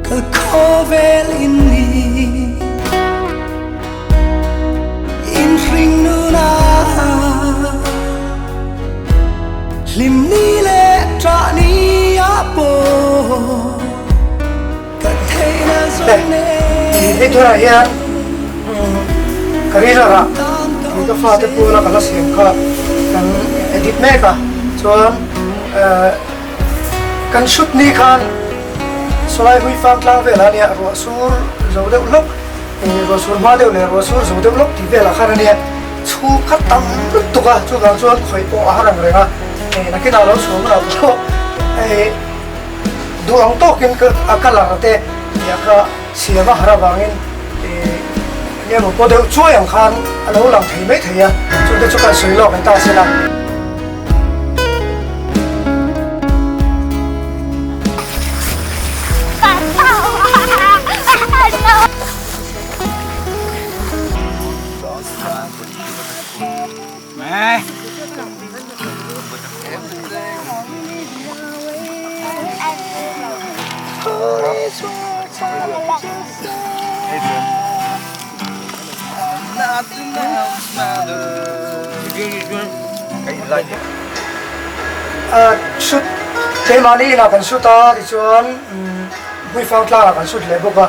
Kal khawvel in ni in hring nuna hlim ni leh ṭah ni ah pawh ka theihna zawng nen. Hei tunah hian ka rilru ah ka fate pula ka la siam kha kan edit mek a chuan Kan shoot ni khan Sawlai hui fang tlang velah ania ruah sur zo deuh hlawk ruah sur hma deuh leh ruah sur zo deuh hlawk tih velah khan ania chhung kha tam lutuk a chuvang chuan khawih pawh a har ang reng a nakinah lo chhuah hunah pawh duh ang tawkin a colour te nia kha siam a har avangin eng emaw pawh deuh chuai ang khan a lo lang thei mai thei a chungte chu kan sawi lawk ang ta se la. Shoot keimahni inah kan shoot a tichuan hmuifang tlangah kan shoot leh bawk a.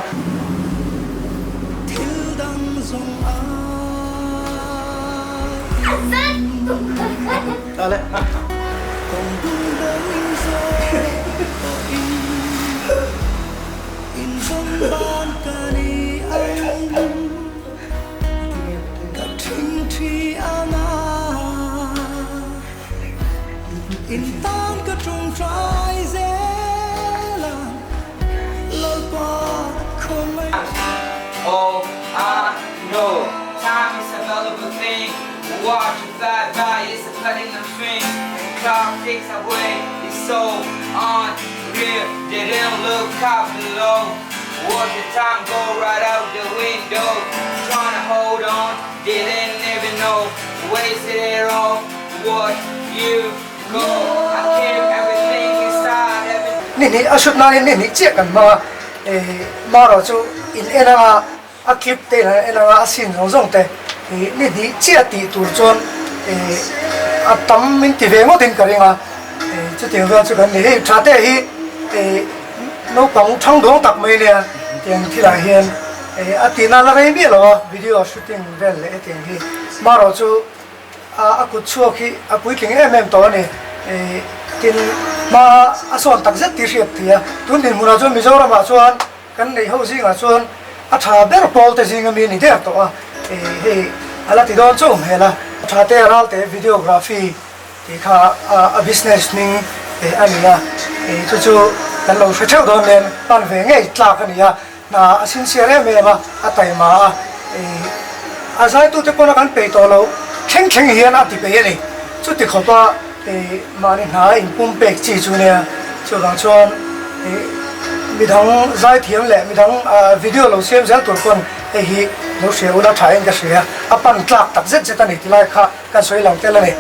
All I know, time is a valuable thing. Watch it fly by, it's a platinum string. And clock ticks away, it's so unreal. They didn't look up below. Watch the time go right out the window. Trying to hold on, they didn't even know. Wasted it all, watch you go. I keep everything inside, everything. Ni hnih a shoot nain ni hnih chiah kan hmang a, marawh chu in en anga a clip te in en anga a scene zawng zawng te ni hnih chiah tih tur chuan a tam min ti ve ngawt in ka ring a, chutiang chuan chu kan ni. Hei tha te hi naupang thang dawng tak mai nia tiang thilah hian a tihna la rei miah lo a, video shooting vel leh hetiang hi marawh chu a kut chhuak hi a puitling em em tawh a ni. Tin, hma a sawn tak zet tih hriat thei a, tun dinhmunah chuan Mizoramah chuan kan neih ho zingah chuan a tha ber pawl te zinga mi a ni der tawh a, hei a la ti dawn chauh hmel a. Tha te ral te videography tih kha a business hming a ni a, chu chu kan lo hre theuh dawn nen pan ve ngei tlak a ni a. Hna a sincere em em a, a taima a, a zaitute pawna kan peih tawh loh thleng thleng hian a ti peih a ni. Chuti khawpa mahni hna a inpum pek chi chu nia, chuvang chuan midang zaithiam leh midang video lo siam zel tur pawn hei hi lo hria ula thain ka hria, a pan tlak tak zet zet a ni tilai kha. Kan sawi lang tel a ni.